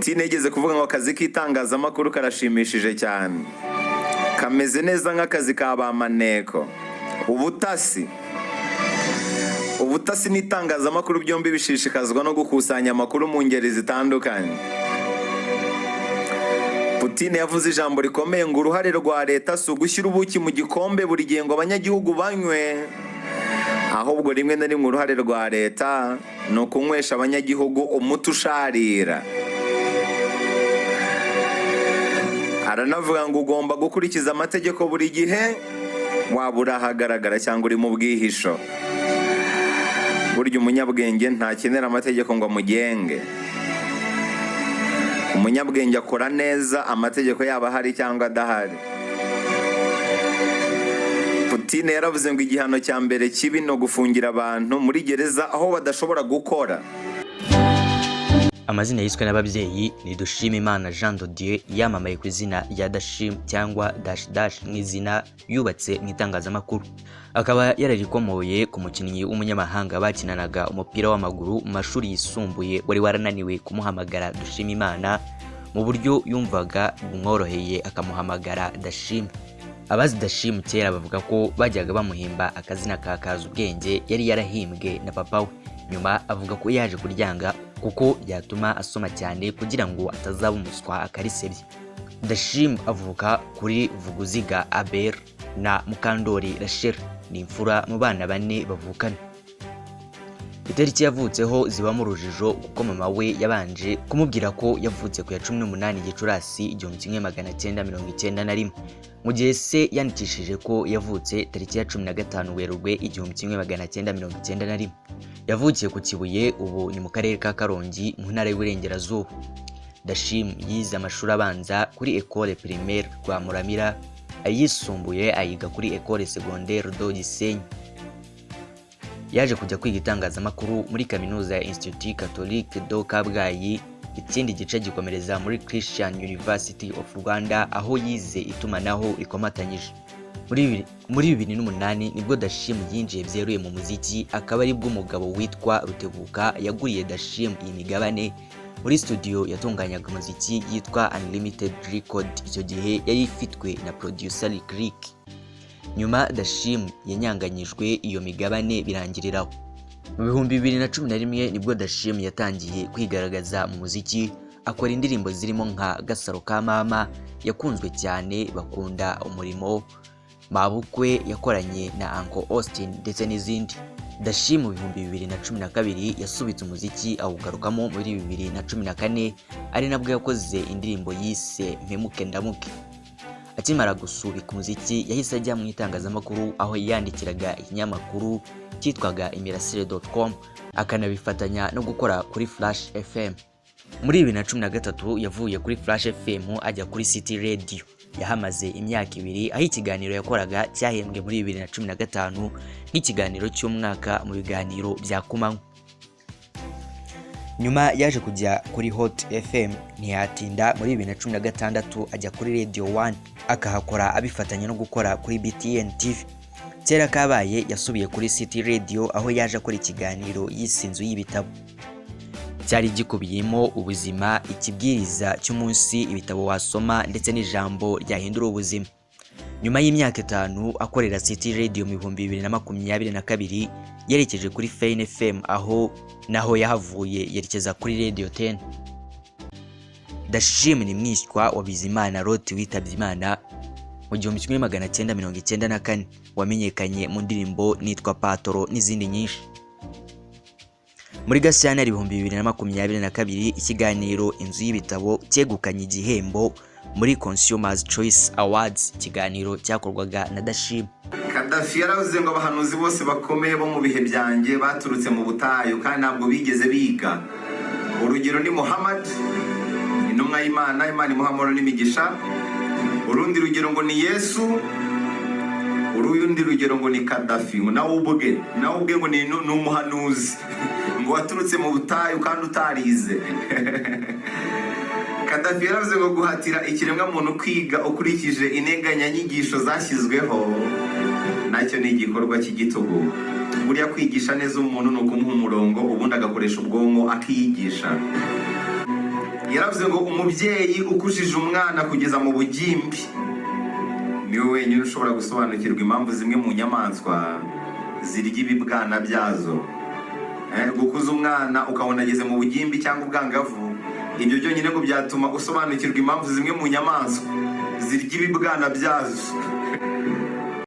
Putin yigeze kuvuga ngo akazi k'itangazamakuru karashimishije cyane, kameze neza nk'akazi ka ba maneko. Ubutasi n'itangazamakuru byombi bishishikazwa no gukusanya amakuru mu ngeri zitandukanye. Putin yavuze ijambo rikomeye ngo uruhare rwa leta si ugushyira ubuki mu gikombe buri gihe ngo abanyagihugu banywe, ahubwo rimwe na rimwe uruhare rwa leta ni ukunywesha abanyagihugu umuti usharira. Aranavuga ngo ugomba gukurikiza amategeko buri gihe, waba uri ahagaragara cyangwa uri mu bwihisho. Burya umunyabwenge ntakenera amategeko ngo amugenge. Umunyabwenge akora neza amategeko yaba ahari cyangwa adahari. Putin yaravuze ngo igihano cya mbere kibi ni ugufungira abantu muri gereza aho badashobora gukora. Amazina yiswe n'ababyeyi ni Dushimimana Jean de Dieu, yamamaye ku izina rya Dashim cyangwa Dash Dash nk'izina yubatse mu itangazamakuru, akaba yararikomoye ku mukinnyi w'umunyamahanga bakinanaga umupira w'amaguru mu mashuri yisumbuye wari warananiwe kumuhamagara Dushimimana mu buryo yumvaga bumworoheye, akamuhamagara Dashim. Abazi Dashim kera bavuga ko bajyaga bamuhimba akazina ka Kazubwenge yari yarahimbwe na papa we, nyuma avuga ko yaje kuryanga kuko byatuma asoma cyane kugira ngo atazaba umuswa akarisebya. Dashim avuka kuri Vuguziga Abel na Mukandori Rachel, ni imfura mu bana bane bavukana. Itariki yavutseho zibamo urujijo kuko mama we yabanje kumubwira ko yavutse ku ya 18 Gicurasi 1991, mu gihe se yandikishije ko yavutse tariki ya 15 Werurwe 1991. Yavukiye ku Kibuye, ubu ni mu karere ka Karongi mu ntara y'Iburengerazuba. Dashim yize amashuri abanza kuri Ecole Primaire Rwamuramira, ayisumbuye ayiga kuri Ecole Secondaire de Gisenyi. Yaje kujya kwiga itangazamakuru muri kaminuza ya Institut Catholique de Kabgayi, ikindi gice gikomereza muri Christian University of Rwanda aho yize itumanaho rikomatanyije. Muri 2008 nibwo Dashim yinjiye byeruye mu muziki, akaba aribwo umugabo witwa Rutebuka yaguriye Dashim iyi migabane muri studio yatunganyaga umuziki yitwa Unlimited Record, icyo gihe yari ifitwe na producer Lick Lick. Nyuma Dashim yanyanganyijwe iyo migabane birangiriraho. Mu 2011 nibwo Dashim yatangiye kwigaragaza mu muziki, akora indirimbo zirimo nka Gasaro ka Mama yakunzwe cyane, Bakunda Umurimo, Mabukwe yakoranye na Uncle Austin ndetse n'izindi. Dashim mu 2012 yasubitse umuziki, awugarukamo muri 2014, ari nabwo yakoze indirimbo yise Mpemuke Ndamuke. Akimara gusubika umuziki yahise ajya mu itangazamakuru aho yandikiraga ikinyamakuru cyitwaga imirasire.com, akanabifatanya no gukora kuri Flash FM. Muri 2013 yavuye kuri Flash FM ajya kuri City Radio, yahamaze imyaka 2, aho ikiganiro yakoraga cyahembwe muri 2015 nk'ikiganiro cy'umwaka mu biganiro bya kumanywa. Nyuma yaje kujya kuri Hot FM, ntiyatinda muri 2016 ajya kuri Radio One, akahakora abifatanya no gukora kuri BTN TV. Kera kabaye yasubiye kuri City Radio aho yaje akora ikiganiro yise Inzu y'Ibitabo, cyari gikubiyemo ubuzima, ikibwiriza cy'umunsi, ibitabo wasoma ndetse n'ijambo ryahindura ubuzima. Nyuma y'imyaka 5 akorera City Radio, mu 2022 yerekeje kuri Fine FM, aho naho yahavuye yerekeza kuri Radio 10. Dashim ni mwishywa wa Bizimana Lot witabye Imana mu 1994, wamenyekanye mu ndirimbo Nitwa Patoro n'izindi nyinshi. Muri Gashyantare 2022 ikiganiro Inzu y'Ibitabo cyegukanye igihembo muri Consumers Choice Awards, ikiganiro cyakorwaga na Dashim. Kadafi yaravuze ngo abahanuzi bose bakomeye bo mu bihe byanjye baturutse mu butayu kandi ntabwo bigeze biga. Urugero ni Muhammad, intumwa y'Imana, Imana imuha amahoro n'imigisha. Urundi rugero ngo ni Yesu. Urundi rugero ngo ni Kadafi, ngo nawe ubwe ngo ni umuhanuzi ngo waturutse mu butayu kandi utarize. Kadafi yaravuze ngo guhatira ikiremwamuntu kwiga ukurikije integanyanyigisho zashyizweho nacyo ni igikorwa cy'igitugu. Buriya kwigisha neza umuntu ni ukumuha umurongo, ubundi agakoresha ubwonko akiyigisha. Yaravuze ngo umubyeyi ukujije umwana kugeza mu bugimbi niwe wenyine ushobora gusobanukirwa impamvu zimwe mu nyamaswa zirya ibibwana byazo. Gukuza umwana ukabona ageze mu bugimbi cyangwa ubwangavu, ibyo byonyine ngo byatuma usobanukirwa impamvu zimwe mu nyamaswa zirya ibibwana byazo.